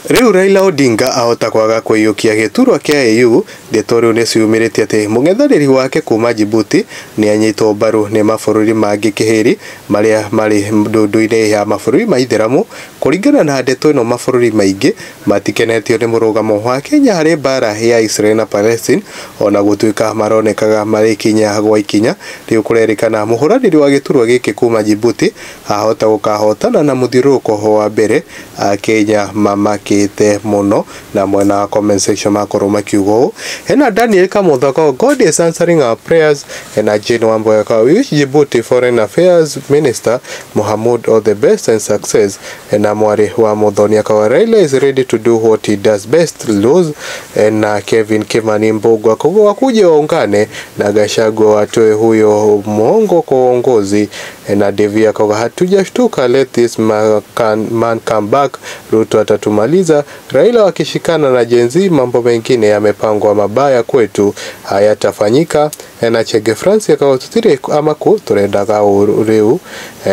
Rĩu Raila Odinga ahota kwaga kũiyũkia gĩturwa kĩa AU. Ndeto rĩu nĩciumĩrĩte atĩ mũng'ethanĩri wake kuma Djibouti nĩanyitwo mbaru nĩ mabũrũri mangĩ kĩhĩri marĩa marĩ ndundu-inĩ ya mabũrũri ma ithĩramu. Kũringana na ndeto ĩno, mabũrũri maingĩ matikenetio nĩ mũrũgamo wa Kenya harĩ mbara ya Israel na Palestine, ona gũtuĩka maronekaga marĩ ikinya gwa ikinya. Rĩu kũrerĩkana mũhũranĩri wa gĩturwa gĩkĩ kuma Djibouti ahota gũkahotana na mũthiũrũrũko wa mbere. Akenya mamakĩte mũno na mwena wa comment section makorwo makiuga ũũ. Hena Daniel Kamutha, "God is answering our prayers." Hena Jane Wamboya, "We wish Djibouti Foreign Affairs Minister Mohamud all the best and success." Hena Mwari wa Muthoni akawa, "Raila is ready to do what he does best, lose." Na Kevin Kimani Mbugua akauga wakuje waungane na Gachagua watoe huyo mwongo kwa uongozi. Na Devi akauga, "Hatujashtuka, let this man, man come back, Ruto atatumaliza. Raila wakishikana na Gen Z, mambo mengine yamepangwa mabaya kwetu hayatafanyika." Na Chege France akauga, tutire amaku turendaga riu.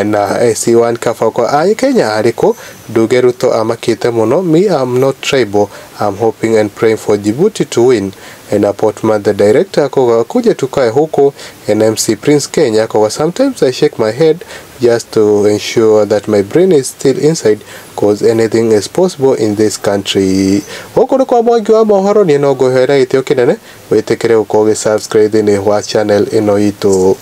Na AC1 Kafa kwa ai Kenya ariko Nduge Ruto amakite muno. "Me, I'm not tribal, I'm hoping and praying for Djibouti to win." Na Portman the director akauga, "Kuja tukae huko." Na MC Prince Kenya akauga, "Sometimes I shake my head just to ensure that my brain is still inside, cause anything is possible in this country." Gũkũ nĩ kwa Mwangi wa mohoro. Niĩ no ngũhoera gĩtĩo kĩnene wĩtĩkĩre gũkorwo ũgĩ subscribe thĩinĩ wa channel ĩno itũ.